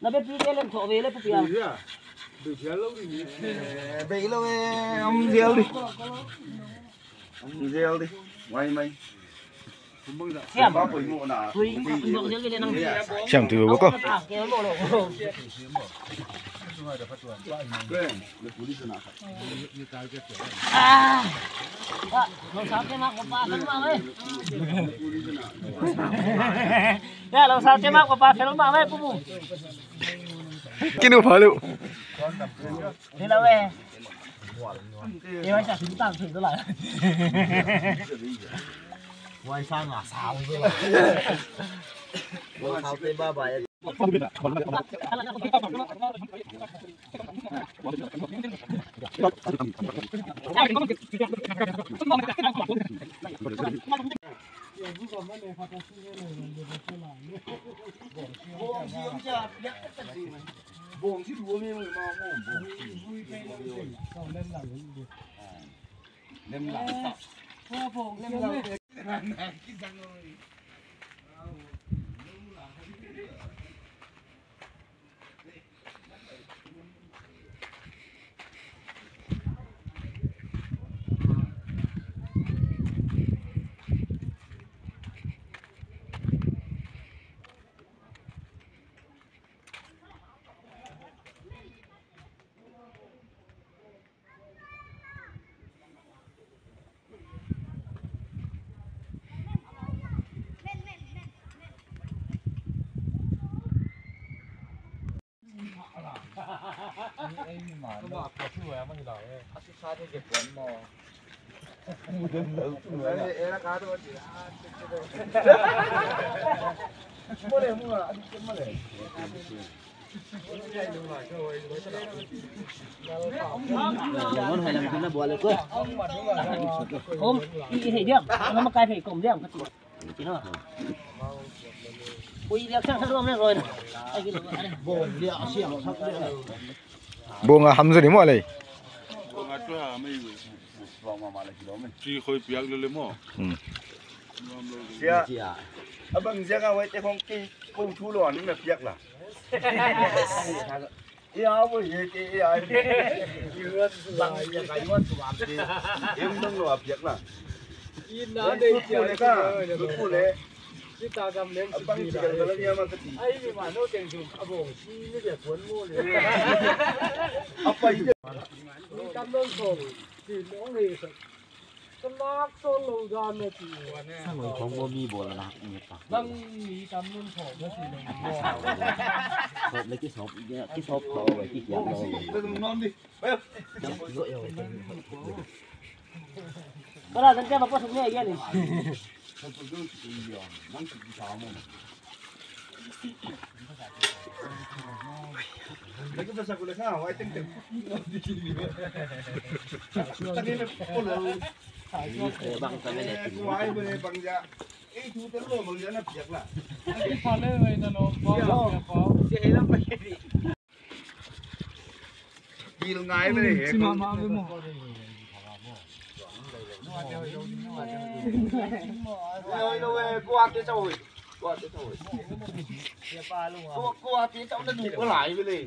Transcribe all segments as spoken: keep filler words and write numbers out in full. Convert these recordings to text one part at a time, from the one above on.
Na be pi te lem tho ve le pu pia. Bei lou e, om zel di. Om zel di. Wai mai. Siam. Tui, tui zel le nang. Siam tui bo ko. Ah, ke bo lo. Ah. Lou sa te mak ko pa fel mak le. Ya, lou sa te mak ko pa fel mak le pu pu. Kinu phalu. Te la we. Te wa sa sin tang thei to la. Wai sa nga sa to la. Lou sa te ba ba. Om, i, i, hei diam, ana makai hei kom diam, kati. Kino. Ui, liak sang sa ruam ne roi na. Ai, kino, are. Bong a ham zani mo lei. Chi khoi piak lele mo. Hmm. Sia. Abang ziak a huaite khong ki kou thu lou a ning na piak la. Ia, bo ye ke, ia. Bang ia ka yuan tu bang te. Em dong lou a piak la. Ina de pule ka, pule. Kita gam leng. Abang si ka la ia ma ka ti. Ai, mi ma no teng sum. Abo, si ni dia kuan mo le. Apa ini? Ni kam dong so. Si long le sa. Ka lak sawn lou dan na chi ua ne. Sangoi khong bo mi bawl a nak ni ta. Nang mi tam nun khong na chi nang mi. Sop le ki sop, ki sop khong, ki kiam lou. Kala dan ka ba pa suk ne ya ni. Bil ngai mai le he. Si mama mai mo. Oi, oi, oi, kua te chau. Kua te chau. Kua, kua te chau na du ko lai mai le.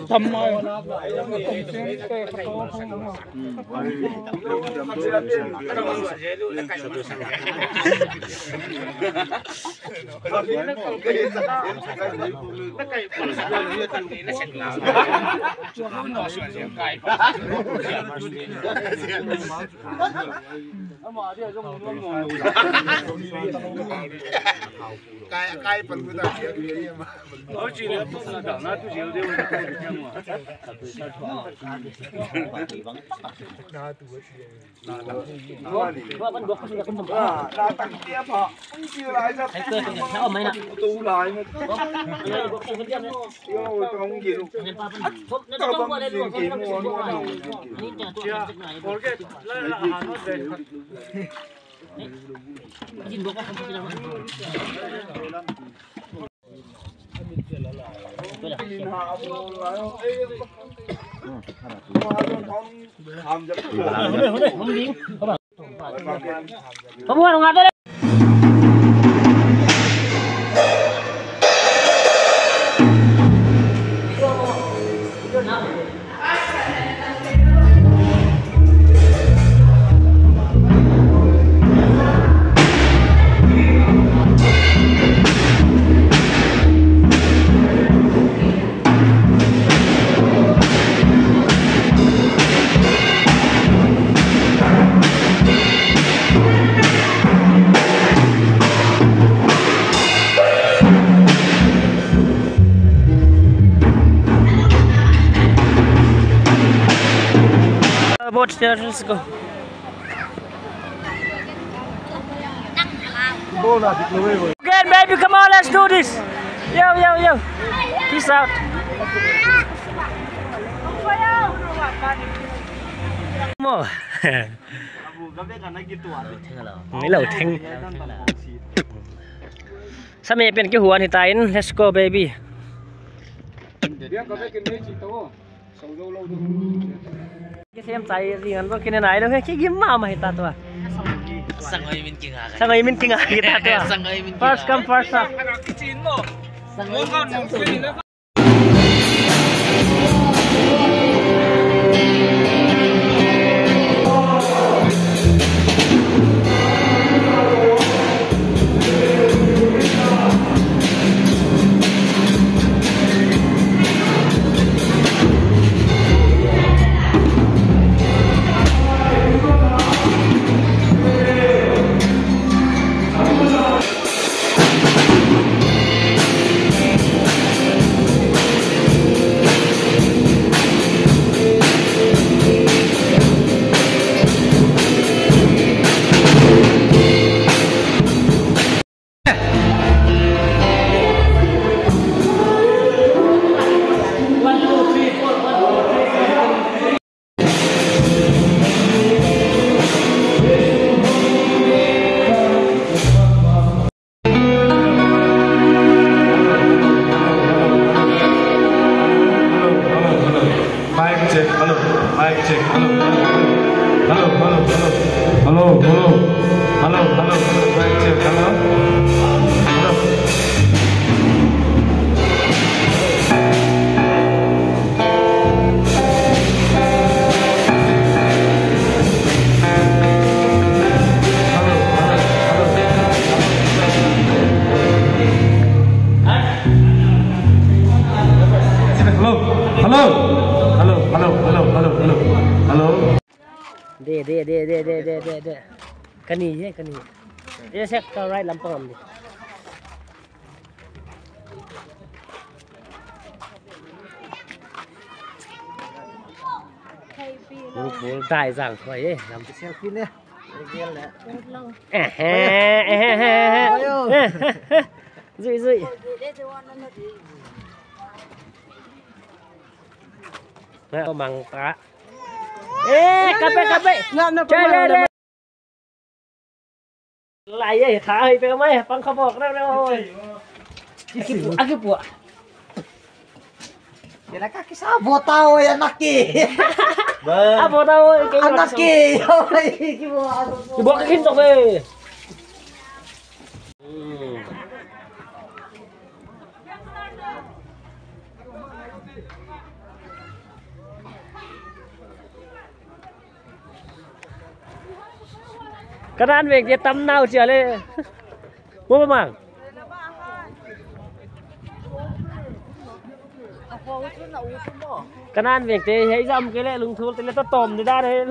Tam mai. Kai, kai pan ku ta. Au chi le, na tu jeu de. Na tu chi. Na tak tia pa. Ung chi lai sa. Tu lai na. Yo, tong gi lu. Tong gi lu. Forget. La la ha no de. Boat there, let's go. Again, baby, come on, let's do this. Yo, yo, yo. Peace out. Mo. Ni lo theng. Sa me pen ki huan hi ta in, let's go, baby. Ki sem chai ri ngan bo ki ne nai lo, ki gim mahmah hi ta tua. Sangoi min kinga. Sangoi min kinga hi ta tua. Sangoi min kinga. First come, first serve. Sangoi min kinga. Mic check. Hello, hello, hello. Hello, hello, hello. Hello, hello, hello. Mic check. Hello. Hello. Hello, hello, hello, hello, hello, hello. De, de, de. Kani ye, kani. Ye sek ka right lam pang di. Lungthul dai zang khoi e, lam. Selfie ne. Eh, eh, eh, eh, eh. Zui, zui. Na, mang ta. Eh, kape, kape. Chale, le. Lai, eh, khai pe mai, pang khabok na, na, oi. Aki pu, aki pu. Kena ka kisa botau ya naki. Ah, botau, eh, kena anaki. Oi, ki botau. Ki botau kin tok eh. Hmm. Kanan veng te tam nau chia le. Mo mang. Kanan veng te hei zam ke le lungthul te le ta tom de da re.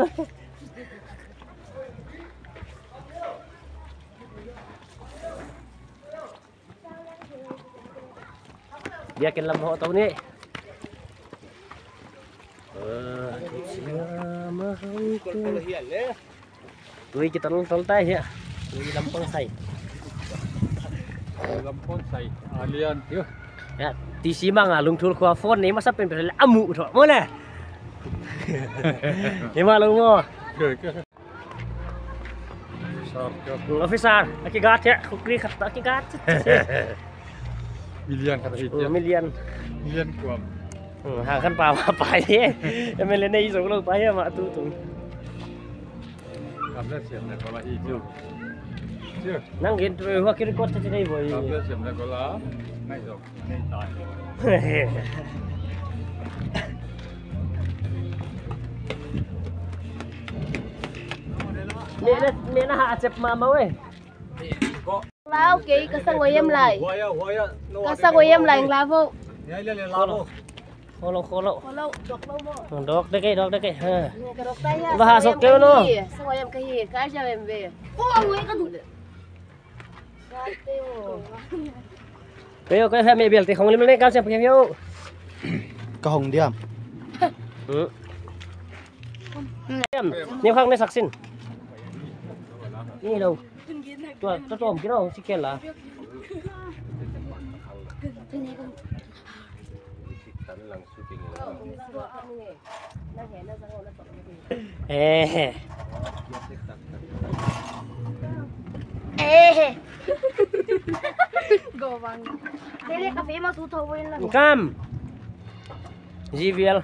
Biakin lam ho tau ni. Tui kita nung tol tai ya. Tui lampang sai. Lampang sai. Alian tu. Ya, di simang alung tul kua phone ni masa pen pen amu tu. Mana? Ni malu mo. Officer ke. Hmm, officer, aki gat ya, kukri khat aki gat. Million khat hit ya. Hmm, million. Million kuam. Hmm, ha kan pa pa pa ye. M L A nei zong lou pa ye ma tu tu. Kam le siam le ko la hi chu. Chu. Nang gen tu hua kiri kot te nei boy. Kam le siam le ko la. Ngai zong. Nei tai. Nei na, nei na ha chep ma ma we. Lau kei ka sang oyem lai. Ka sang oyem lai la vo. Kholo, kholo. Kholo, dok lou mo. Dok dek, dok dek. Ha. Ka dok tai ya. Ba ha sok keu no. Sang oyem ka hi, ka ja em ve. Ko ang we ka du. Ka teu. Keu, keu ha me bel te khong lim le ka sem keu. Ka hong diam. Hmm. Diam. Ni khang ne saksin. Ni lo. Tua, tua tom kira si kela. Eh. Eh. Go bang. Tele kafe ma tu thau win la. Kam. G V L.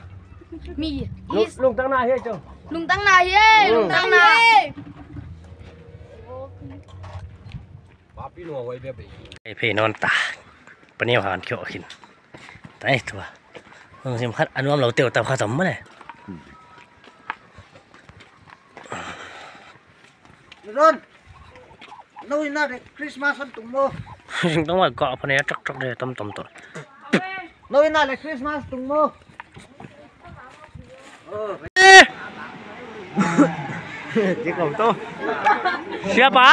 Mi. Lung, lungtang na hi chu. Lungtang na hi, hmm. Lungtang na. Ei, phei non ta. Paneu han kio khin. Tai tua. Hong sim khat anuam lou teu tau kha tam mane. Ron. No ina de Christmas an tung mo. Sing tong wa ka phane tok tok de tam tam to. No ina le Christmas tung mo. Ki kom to. Siapa?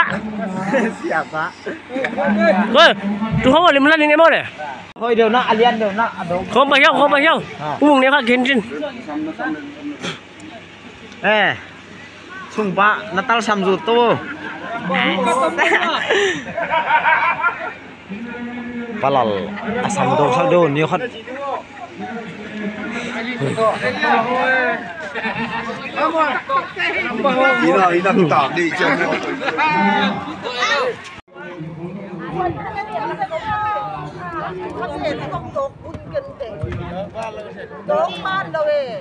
Siapa? Ko, tu ho lim lan ni mo de. Hoi deu na, alian deu na, ado. Kom pa hiau, kom pa hiau. Ha. Umung ne kha gen jin. Eh, sung pa, Natal sam zu tu. Palal, a sam do, sam do, ni khat. Ina, ina, tak di, cem.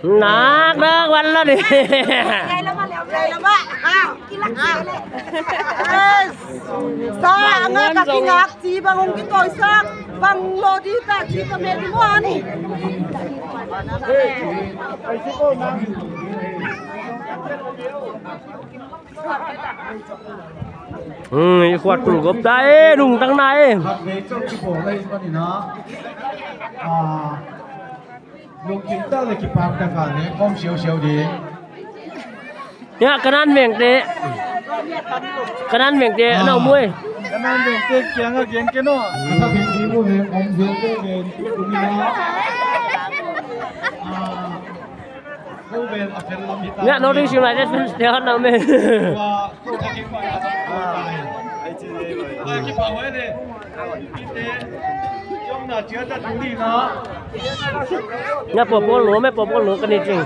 Nak, nak, wala ni. Yes. Sa nga ka kingak chi bang hong kikoisak bang lo di ta chi ka me di mo ani. Hmm, i khuat tul gop ta e, lungtang na e. Khatvei chauh kibawl lai manin a. Ah, lungkim tak leh kipak tak a ne, kawm siausiau di. Ya, Kanan Veng te. Kanan Veng te, ah, na om e. Kanan Veng te kiang a gen kei no. Khatvei di mu ne, om zel te ne, kum na. Ah, Ngiah North East United fans te hon na om e. Ngiah pawpawl nu om e, pawpawl nu ka ni ching.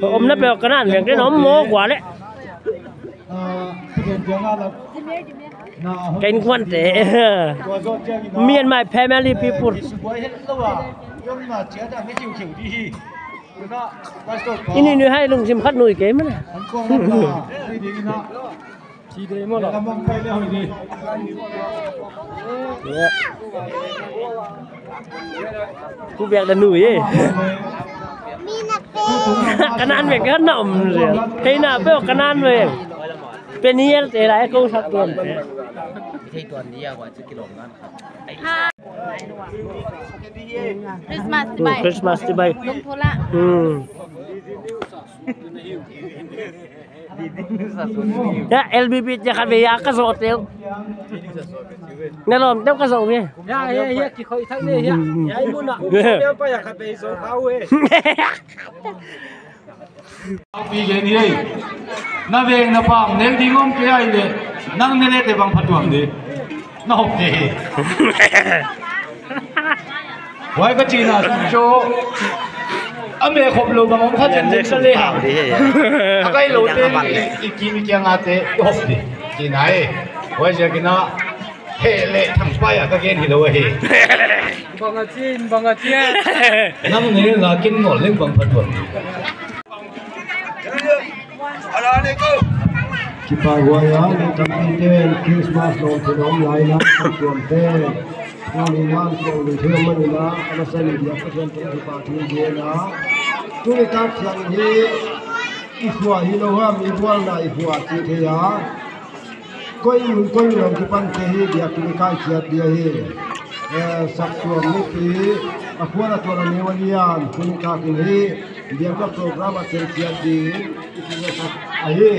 Omna peuh Kanan Veng te na om maw kua leh. Ken kuan te. Me and my family people. Ini ni hai lungsim khat nui kei mana. Ku biak da nui e. Kanan Veng ka na om e. Hei na peuh Kanan Veng. Peniel te lai ko sak tuan te. Thei tuan dia wa chu kilom nan kha. Christmas chibai. Christmas chibai. Lungthu la. Hmm. Ya, L B B te khatvei ya ka zoh teu. Na lawm teu ka zoh ve. Ya, ya, ya, ki khoi thak le ya. Ya, i mun a. Ya pa ya khatvei zoh kha ve. Pi gen ni ei. Na veng na pam neu ding om kei ai le. Nang ne le te bang phatuam di. Na hop de. Huai ka china chu. A me khop lou bang om kha chen chen ka le ha. A kai lou te i kim i kiang a te i hop di. China e. Huai ziakin a. He le thang pai a ka gen hi lou he. Bang a chin, bang a chin. Nang ne la kin ngol leng bang phatuam. Kipak huai a, mi tampi ten Christmas lawmte na om lai a, saptuam te. Nang ni nang kong ni thil man na, ana sa ni dia Pathian tawh kipahthu gen a. Tuni tak chiang hi, i khua hi lou a, mi bualna i khua chi thei a. Koi mun koi mun kipan te hi dia tuni kai chiat dia hi. Eh, saptuam mipi, a khua a tuan a neu a lian, tuni tak in hi. Biakna program a tel chiat ding i sak ahi.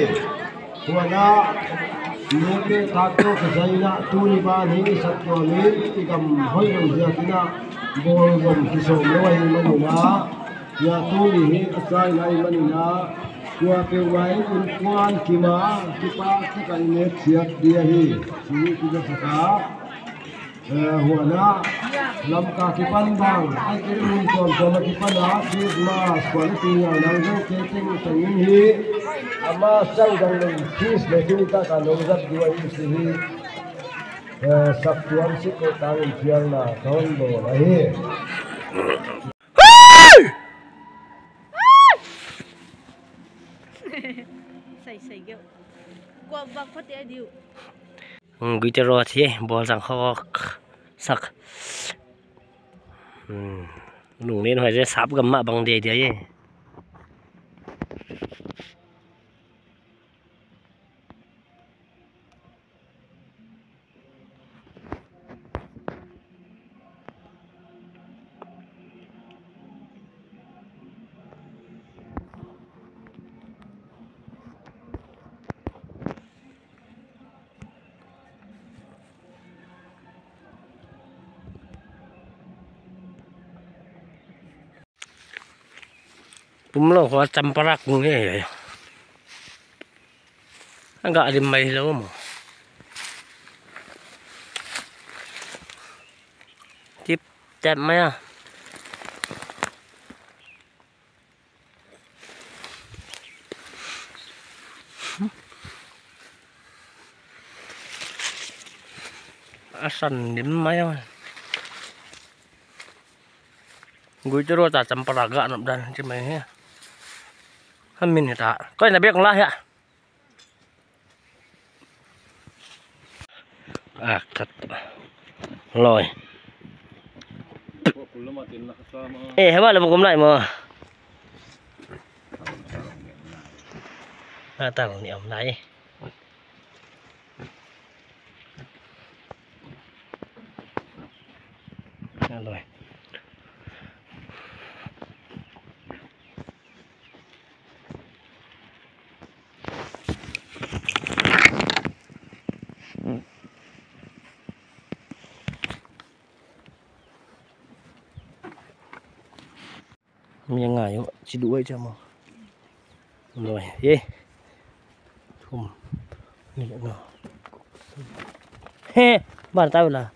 Huan a, nute tak toh ka zaina tuni ban hi saptuam in i gam hoih lou ziakin a bawl gam kisawm lou ahih manin a. Hia tuni hi a zaina ahih manin a. Kuapeuhmah in innkuan kim a kipak tak a i nek chiat di ahi. Chih i sak a. Eh, huan a, Lamka kipan bang, ai kiri mun tuamtuam a kipan a, Christmas, kuan a tui a nang zong kei teng teng in hi, ama sang dang leng Christmas tuni tak a nong zat dua in si hi, eh, saptuam sik ko tang in phialna ka hon bawl ahi. Sai sai geu. Kuak bak khote diu. Hmm, guitar ro thi, bawl zang khawk sak. Hmm, lunglen huai zel sap gam mah bang dia dia ye. Pumlou khua Champarak nge. Anga lim mai lou mo. Tip tap mai a. San dim mai a. Gui te ro ta champara ga nop dan chi mai hi. Hamin hi ta. Koi na bek la hia. A khat. Loi. Eh, heba le bukum lai mo. A ta ni om lai. A loi. Mi ngai yo, chi du ai cha mo. Loi, ye. Thum. Ni no. He, ban ta la.